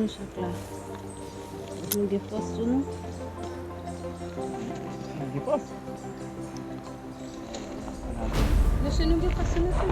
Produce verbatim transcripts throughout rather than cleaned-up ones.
Nou chak la. Nou gen fòs sou nou. Nou gen fòs. Mesye, nou gen fòs sou nou tou.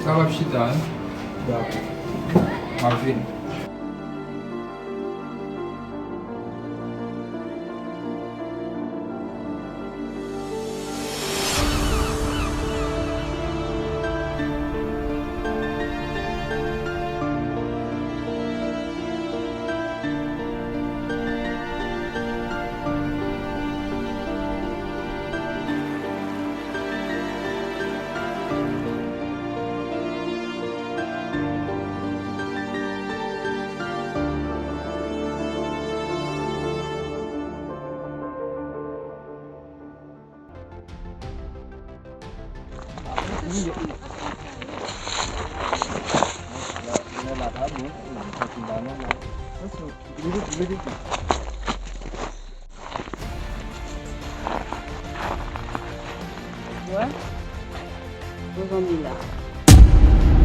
Sa w ap chita, wi? Dakò. M ap vini. Wè? Pou zanmi la.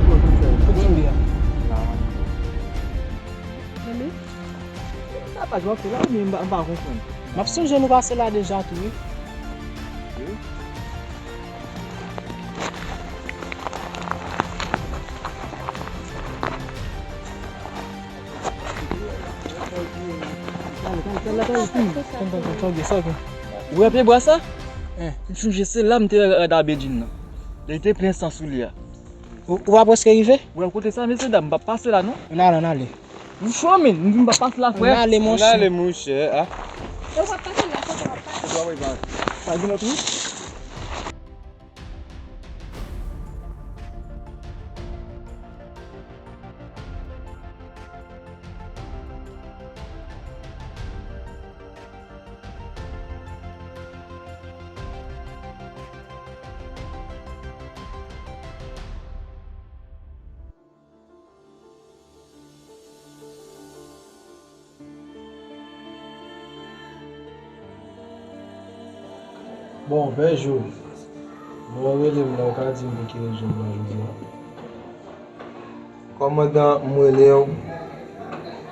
Pou zanmi la. Zanmi? Sa pa jwe ap fè la, oubyen m pa, m pa konprann. M ap sonje nou pase la deja tou, wi. Wi. Ou wè pye bwa sa? Hein, m sonje se la m te rad Abedjine nan. Lè li te plen san sou li a. Ou, ou pa prèske rive? Ou wè kote sa, mesye dam, m p ap pase la, non. Ann ale, ann ale. Ou cho, men, m di m p ap pase la, frè. Ann ale, monchè. Ann ale, monchè, a. E w p ap pase la, kote w ap pase? Kote w ap pase? Pa gen lòt wout? Bon, Pè Job, lè w rele m la, ou ka di m pou ki rezon m la jodi a? Kòmandan, m rele w,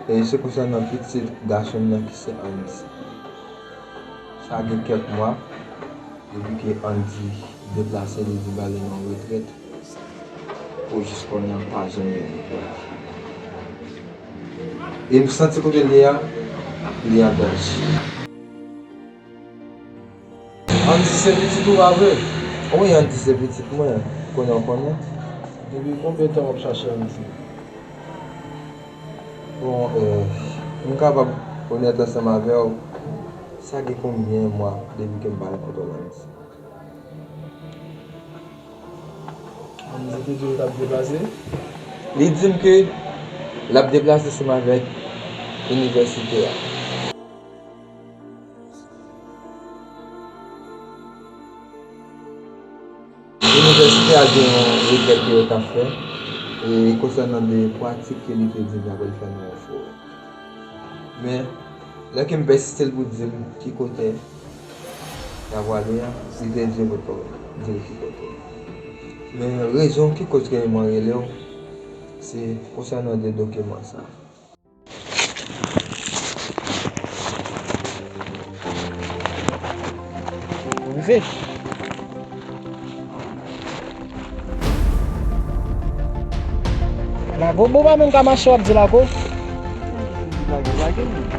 e se konsènan pitit gason m nan ki se Andy. Sa gen kèk mwa, depi ke Andy deplase, li di l ale nan retrèt, pou jis kounye a m pa janm wè l. E m santi kote l ye a, li an danje. Andy se pitit ou pa vre? Wi, Andy se pitit mwen. Konnen w konnen. Depi konbyen tan w ap chache Andy? Bon, euh, m kapab onèt ansanm avè w, sa gen konbyen mwa depi ke m pa rankontre Andy? Andy te di w l t ap deplase? Li di m ke l ap deplase ansanm avèk inivèsite a. Inivèsite a gen yon retrèt ke yo t ap fè, e konsènan de pratik ke li te di m l ap al fè nan yon forè. Men, lè ke m pèsiste l pou di m ki kote l ap prale a, li te di m poko di l ki kote. Men rezon ki koz ke mwen rele w, se konsènan de dokiman sa. Rive. Lago, bon, pa menm ka mache, w ap di lago. Lage, lage, lage.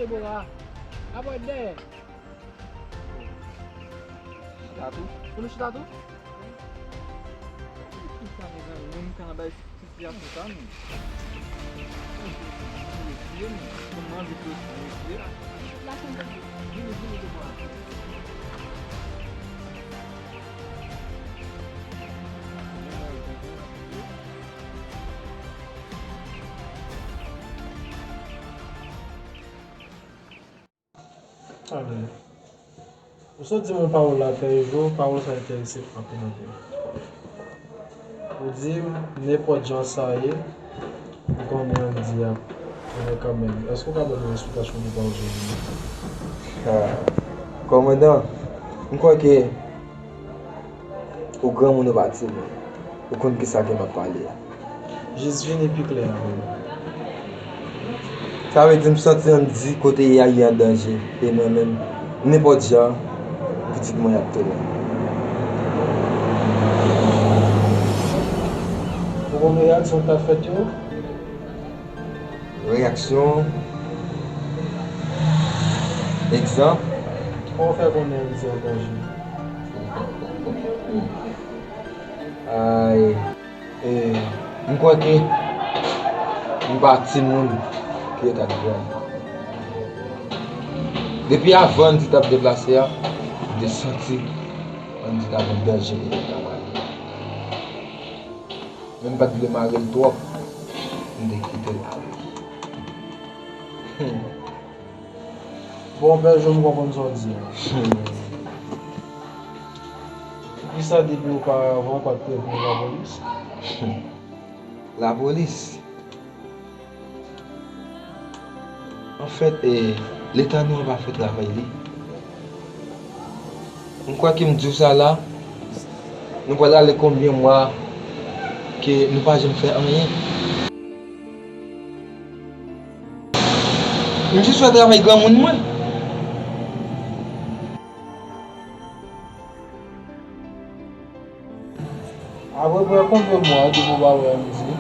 Debora, abòd dèyè. Chita tou? Pou nou chita tou? Chita, mezanmi, menm ka bay sitiyasyon sa, non. Mwen anvi retire, non. Mwen anvi retire. Vini, vini, Debora. Amen. Ou sot di m yon pawòl la, Pè Ejo, pawòl sa enterese m anpil, anpil. Ou di m, nenpòt jan sa ye, ou konnen Andy ap konnen kanmenm. Èske w ka ban m yon esplikasyon de pawòl sa yo? Ah, kòmandan, m kwè ke ou granmoun, ou pa timoun. Ou konn kisa ke m ap pale a. Jis vini pi klè avè m. Sa vle di m santi Andy kote l ye a, li an danje. E mwen menm, nenpòt jan, pitit mwen ap tounen. Ou konn reyaksyon k t ap fèt yo? Reyaksyon. Egzanp. Kòman w fè konnen Andy an danje? Ay. E, m kwè ke m pa timoun ke yo t ap jwenn. Depi avan Andy t ap deplase a, m te santi Andy t ap an danje e l t ap ale. Men m pa t vle mare l twòp, m te kite l ale. Hmm. Bon, Pè Ejo, m konprann sa w di a. Hmm. Poukisa depi oparavan ou pa t prevni lapolis? Hmm. Lapolis? Anfèt, e, Leta nou an pa fè travay li. M kwè ke m di w sa la, nou pral ale konbyen mwa ke nou pa janm fè anyen? M jis fè travay granmoun mwen. Apeprè konbyen mwa depi w pa wè Andy?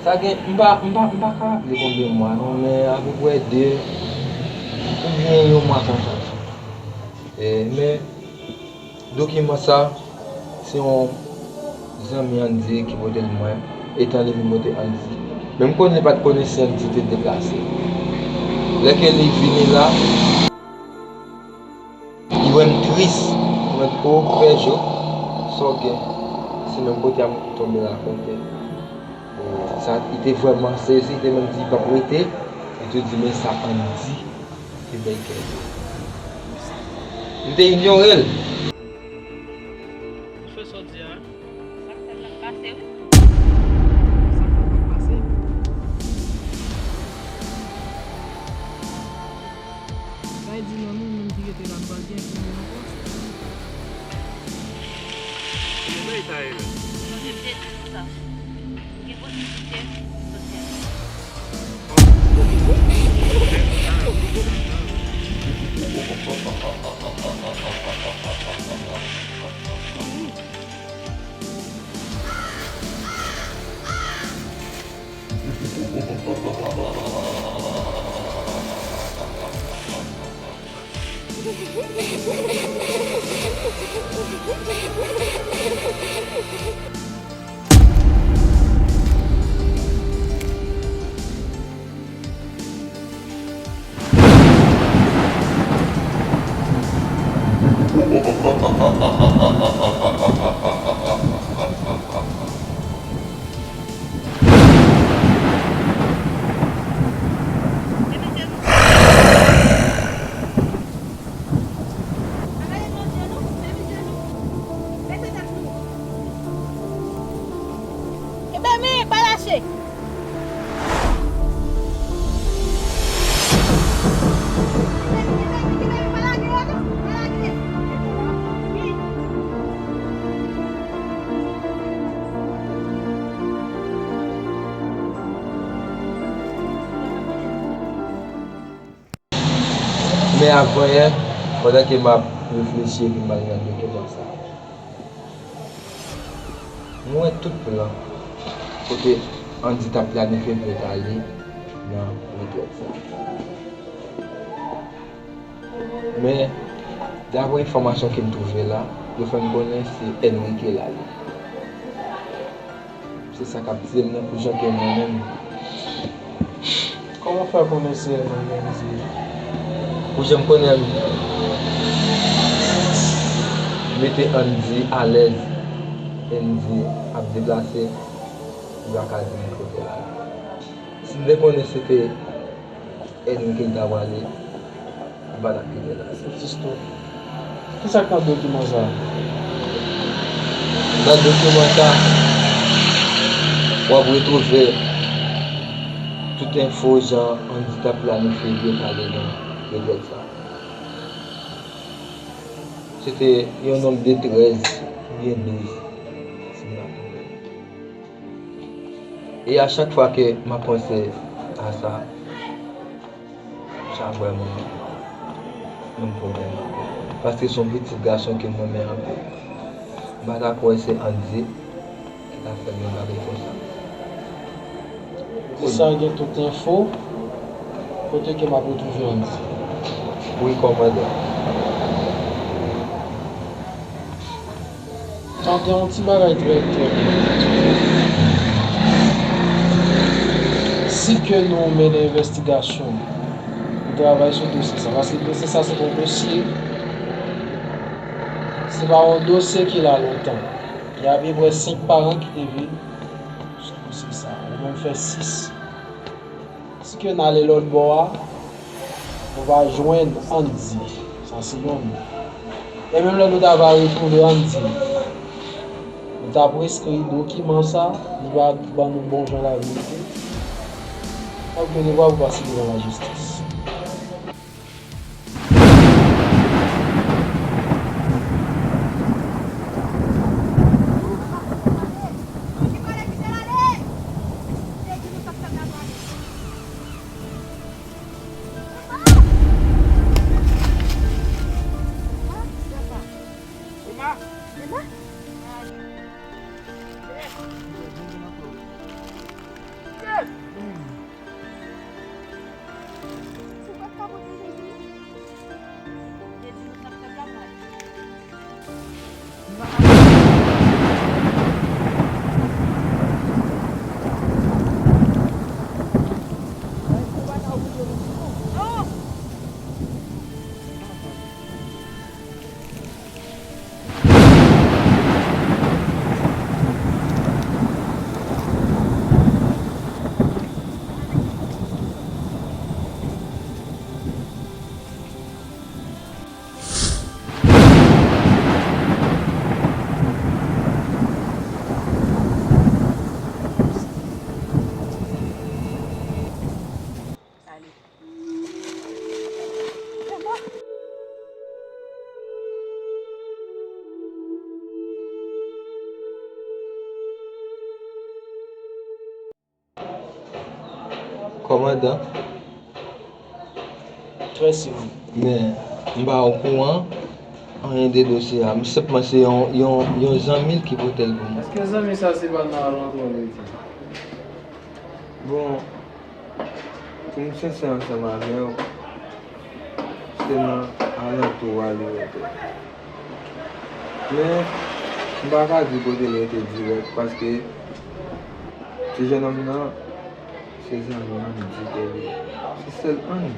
Sa gen, m pa, m pa, m pa ka raple konbyen mwa non, men apeprè de, oubyen yon mwa konsa. E, men, dokiman sa, se yon zanmi Andy ki pote l mwen, etan li vin pote Andy. Men m konnen li pa t konnen si Andy te deplase. Lè ke li vini la, li wè m tris, li mande m, "O, Pè Jo, sa w gen?" Se menm kote a m tonbe rakonte. E sa, li te vrèman sezi, li te menm di li p ap rete, li te di, "Men sa Andy te bay kè." M te inyore l. Ou fè sa w di a? Sa k fè m nan pase, wi. Sa k fè m nan pase? Sa vle di nan nou menm ki rete la, m pral gen fini ankò? Ki bagay sa ye menm? Mwen te di nou sa. Gen posiblite pou sòti ansanm. Ebyen, men, pa lache! Men avan yè, pandan ke m ap reflechi epi m al nan dokiman sa, m wè tout plan kote Andy t ap planifye pou l t ale nan retrèt sa. Men, daprè enfòmasyon ke m twouve la, yo fè m konnen se Henry ki la li. Se sa k ap di m nan pou jan ke mwen menm. Kòman w fè konnen se Henry Andy? Pou jan m konnen Andy, mete Andy alèz. Andy ap deplase, li pa ka di m kote l ale. Si m te konnen se te Henry ke l ta prale, m pa t ap kite l ale. Se tris twòp. Kisa k nan dokiman sa a? Nan dokiman sa, w ap retwouve tout enfo jan Andy t ap planifye pou yo t ale nan retrèt sa. Se te yon nonb de trèz oubyen douz, si m pa twonpe. E a chak fwa ke m ap panse a sa, sa vrèman yon pwoblèm. Paske se yon pitit gason ke m renmen anpil. M pa ta kwè se Andy ki ta fè m yon bagay konsa. Di sa gen tout enfo, kote ke m ap retwouve Andy? Wi, kòmandan. Tande yon ti bagay trè klè. Si ke nou mennen envestigasyon, nou travay sou dosye sa, paske dosye sa se pa yon dosye, se pa yon dosye ki la lontan. Gen apeprè senk paran ki te vin sou dosye sa, ou menm fè sis. Si ke n ale lòt bò a, nou va jwenn Andy. Sa se yonn. E menm lè nou ta va retwouve Andy, nou ta preskri dokiman sa, li va ban nou bon jan laverite. N ap gen devwa pou pase devan lajistis. Kòmandan. Trè sirye. Men, m pa okouran anyen de dosye a. M senpman se yon, yon, yon zanmi l ki pote l pou mwen. Èske zanmi sa se pa nan alantou a l rete? Bon, pou m sensè ansanm avè w, se nan alantou a li rete. Men, m pa ka di kote l rete dirèk, paske ti jennonm nan, se zanmi Andy ke li ye. Se sèl Andy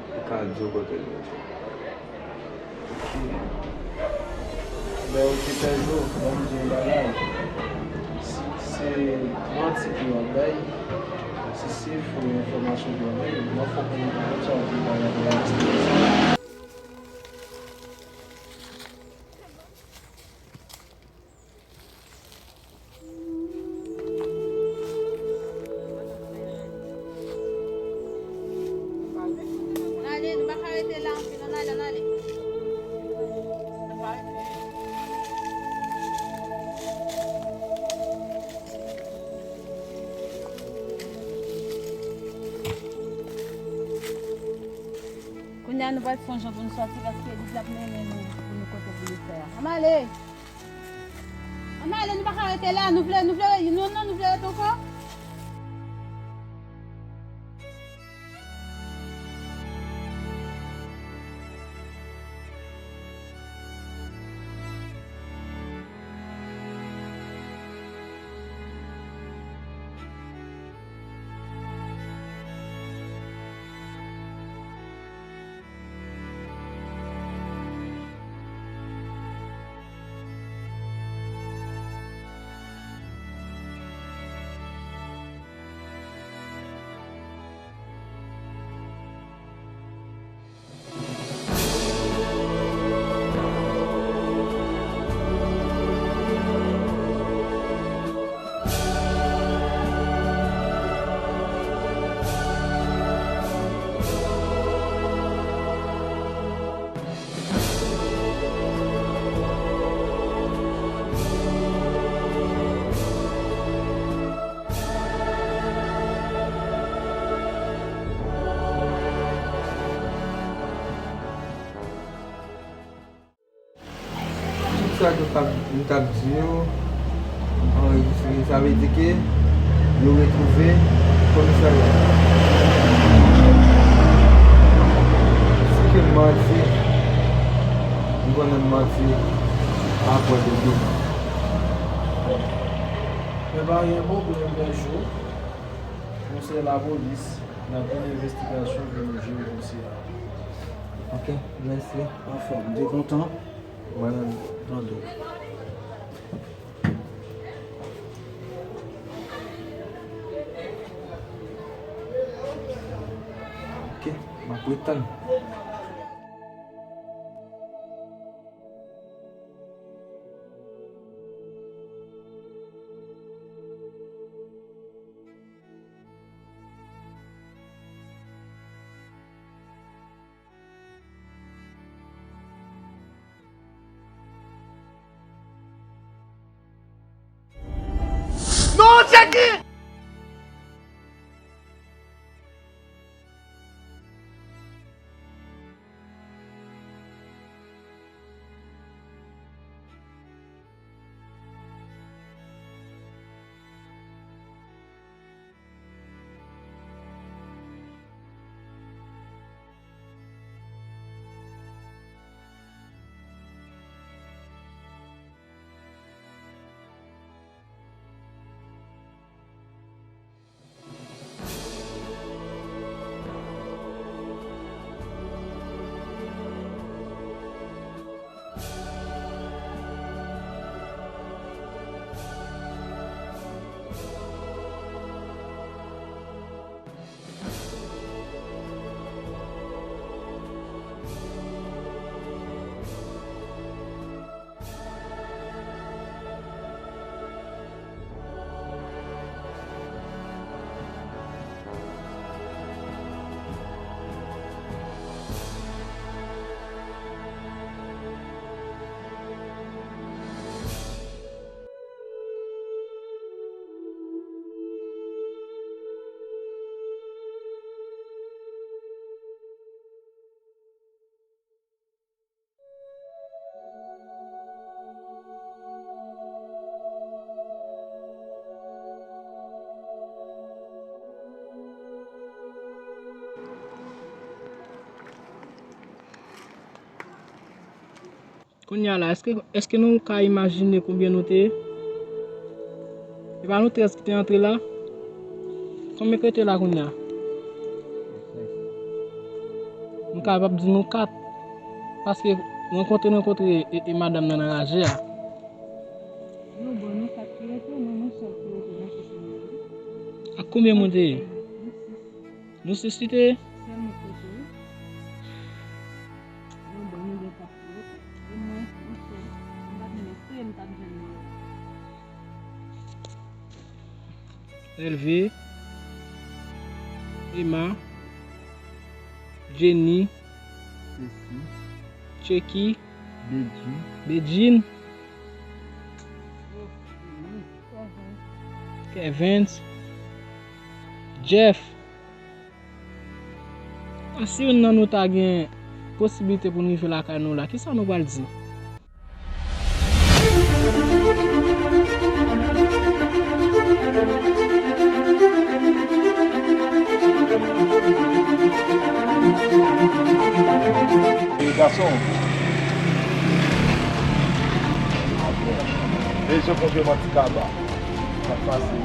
ki ka di w kote l rete. Lè yo te pèdi w, ban m di yon bagay. Si se manti ke w ap bay, si se fo enfòmasyon ke w ap bay, mwen fòk mwen konn sa w te bay avè yon espri. Ann ale, nou pa ka rete la anpil, ann ale, ann ale. Kounye a nou pral fè yon jan pou nou sòti, paske li di l ap mennen nou pou nou kote pou nou fè a. Ann ale! Ann ale, nou pa ka rete la. Nou vle, nou vle, non, non, nou vle rete ankò. Sa ke m t ap, m t ap di yo anrejistre, sa vle di ke yo retwouve komisarya. Si ke m manti, m konnen m manti apre de demen. Men pa gen pwoblèm, Pè Jo. Nou se lapolis, n ap fè yon envestigasyon pou nou jwenn mesye a. Ok, mèsi. Anfòm, m te kontan. Mwen menm. Tande w. Ok, m ap ret tann. Non, Jackie! Kounye a la, èske, èske nou ka imajine konbyen nou te ye? E pa nou trèz ki te antre la? Konbyen k rete la kounye a? M kapab di nou kat. Paske rankontre, rankontre e, e madanm nan nan raje a. Non, bon, nou kat ki rete, mwen, mwen sèl ki rete nan sesyon nan. Ak konbyen moun te ye? Nou sis. Nou sis ki te ye? Sèl mwen ki rete, wi. Non, bon, nou gen kat ki rete. E mwen, mwen sèl. M pa t menm espere m t ap jwenn li. Elve, Emma, Jenny, Stacy, Chucky, Bedjine, Bedjine, Kevens, Jeff. A, si youn nan nou ta gen posiblite pou n rive lakay nou la, kisa nou pral di? E gason. E je konje manti kaba. Sa k pase?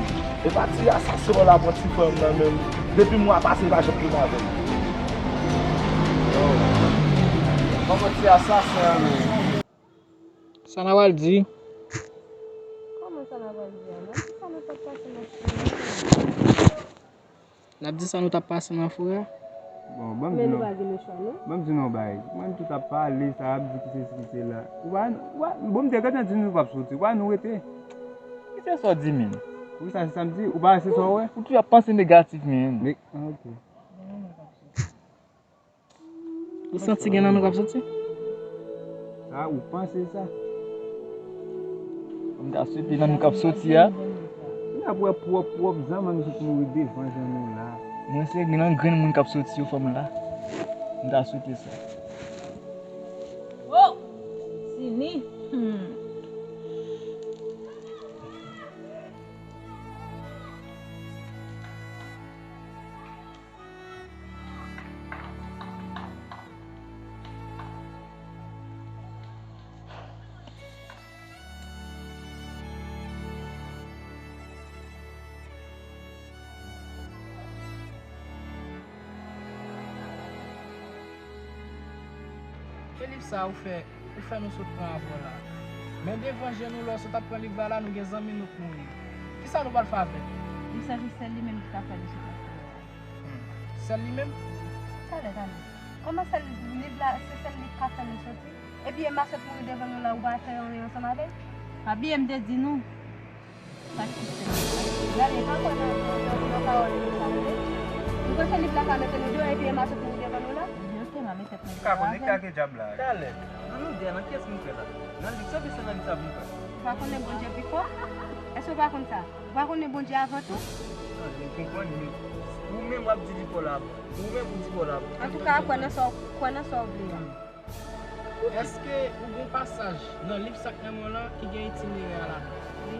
E pa ti asasen w la pran ti frè m nan men m. Depi mwa pase, li pa janm tounen avè l. Yo, kòman ti asasen an menm? Sa n a pral di? Kòman sa n a pral di a? N ap di sa nou t ap pase nan fouya. N ap di sa nou t ap pase nan fouya. Bon, ban m di nou. Men nou pa gen lechwa, non? Ban m di nou yon bagay. Mwen menm tou t ap pale, sa ap di ki sesi ki sela. Ou pa, ou pa, bon, m te gentan di nou nou p ap soti. Ou pa nou rete. Ki se sa w di, menm? Wi, sa se sa m di. Ou pa se sa w wè? Ou toujou ap panse negatif, menm. Ne-, ah, ok. Ou santi gen nan nou k ap soti? Sa, ou panse sa? M ta swete nan nou k ap soti a. N ap wè pwòp, pwòp zanmi nou sot mouri devan je nou la. Mwen se gen nan grenn moun k ap soti yo, fanm la. M ta swete sa. Oh! Tini! Hmm. Se liv sa ou fè, ou fè nou sot pran avè w la. Men devan je nou, lè w sot ap pran liv la, la, nou gen zanmi nou k mouri. Kisa nou pral fè avè l? Li santi sèl li menm ki ka fè li sot ap pran. Hmm. Sèl li menm? Talè, talè. Kòman sèl liv la, se sèl li k ka fè nou soti? Epi Emma sot mouri devan nou la, ou pa fè anyen ansanm avè l? Pa bliye m te di nou. Sa ki fè? Gade, pa kwè nan, nan, nan, nan pawòl li sa, tande. Nou panse liv la ka mete nou deyò, epi Emma sot mouri devan nou la? Ok, m a met tèt mwen deyò avè l. Ka konekte ak dyab la. Talè, nan nou de a, nan kiyès nou kwè la? Nan liv sa oubyen se nan liv sa pou nou kwè? Ou pa konnen Bondye pi fò? Èske ou pa konn sa? Ou pa konnen Bondye avan tou? Tande, m konprann, men ou menm w ap di li fò la. Ou menm ou di fò la. Antouka, kwè nan sa w, kwè nan sa w vle a. Èske ou gen yon pasaj nan liv sa k nan men w lan ki gen itinerè a ladan? Wi.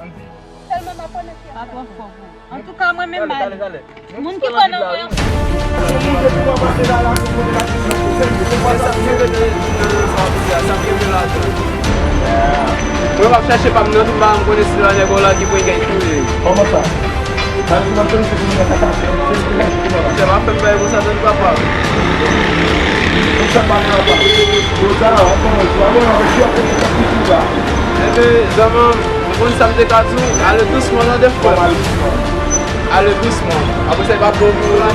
Ann di. Sèlman m ap konnen ki. Pa twò fò pou ou. Antouka, mwen menm, m ale. Moun ki kwè nan mwen an. Mwen p ap chèche pa m nan tout bagay, m konnen si la nèg la ki pou gen touye. Kòman sa? Sa di nan tèm se pou mwen kaka. Monchè, pa fè m bagay konsa, tande papa. Konsa pa nan pa. Konsa, w ap pran, w ap pran, w ap pran, w ap pran. Enben, zanmi m, ou konn sa m te ka di w, ale dousman tande frè m. Ale dousman. Apre sa, e pa bon pou ou la.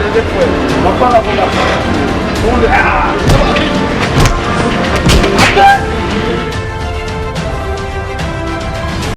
Tande frè m. M ap pale avè w. Bon, ah!